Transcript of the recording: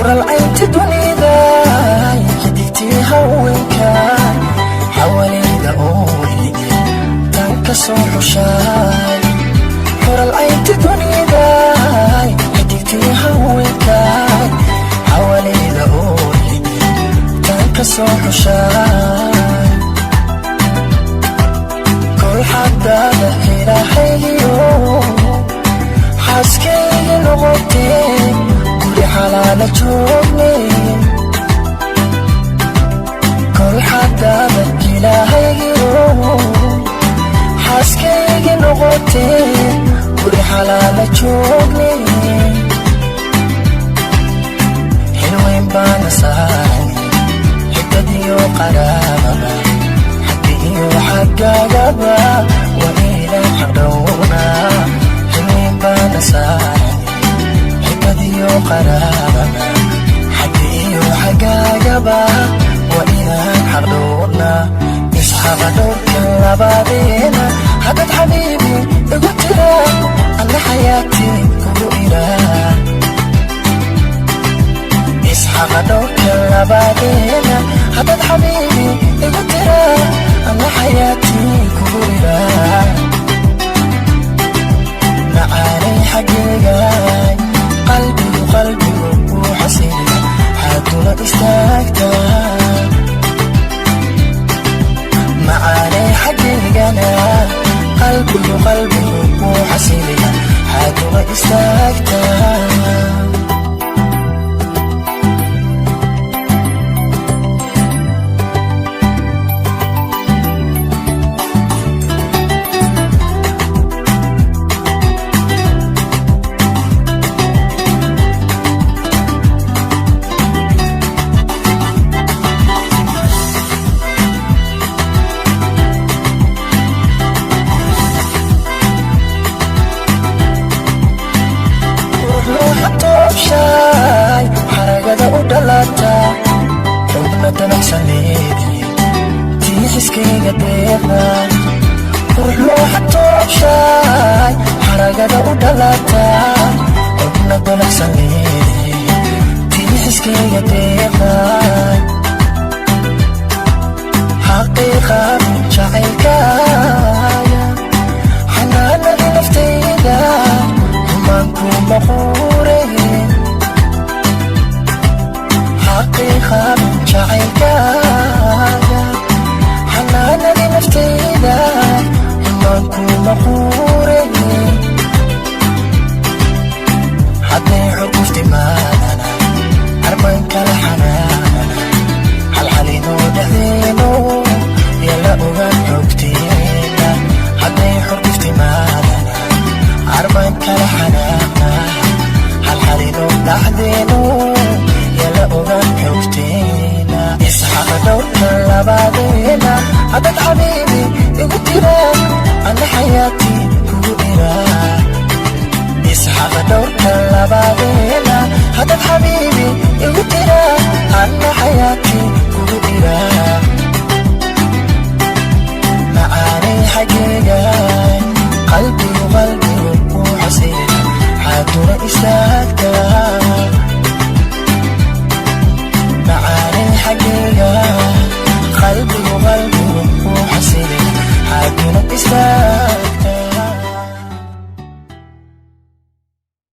Xural caynta dunida, xidigtii haweenka, xawalayda oo weydi tan ka soo xushaay. Xural caynta dunida, xidigtii haweenka, xawalayda oo weydi tan ka soo xushaay. Kol xadaada xilahaygiyo xaaskayga noqotee, guri xalaala joogne. Kol xadaada ilahaygiyo xaaskayga noqotee, guri xalaala joogne. Xilweyn baana saaran, xigtadiyo qaraababa, xagga iyo xaggaagaba waa inaan xaqdhowna. Xilweyn baana saaran, xigtadiyo qaraababa, xagga iyo xaggaagaba waa inaan xaqdhowna. Isxaqa dhowrka labadeena, haddaad xabiibi igu tira, alla xayaati kugu iraa. Isxaqa dhowrka labadeena, haddaad xabiibi igu tira, alla xayaati kugu iraa. Macaanay xaggaygaay, qalbigu qalbigu wuu xasiliya, xaaduna istaagtaa. Macaanay xaggaygana, qalbigu qalbigu wuu xasiliya, xaaduna istaagtaa. Ruuxa toobshaay, xaragada u dhalata, xubna danacsan leedii, tii xiskayga deeqda. Ruuxa toobshaay, xaragada u dhalata, xubna danacsan leedii, tii xiskayga deeqda. Xaqiiqaad jacaylkaaga, xanaanadii naftayda, xumaanku maquure. Xaqiiqaad jacaylkaaga, xanaanadii naftayda, xumaanku maquure. Hadday xurguftimaadana, arban kala xanaanana, xalxalinoo dhexdeeno yala ogaan xogteena. Hadday xurguftimaadana, arban kala xanaana, xalxalino dhexdeeno yala ogaan xogteena. Isxaqa dhowrka labadeena, haddaad xabiib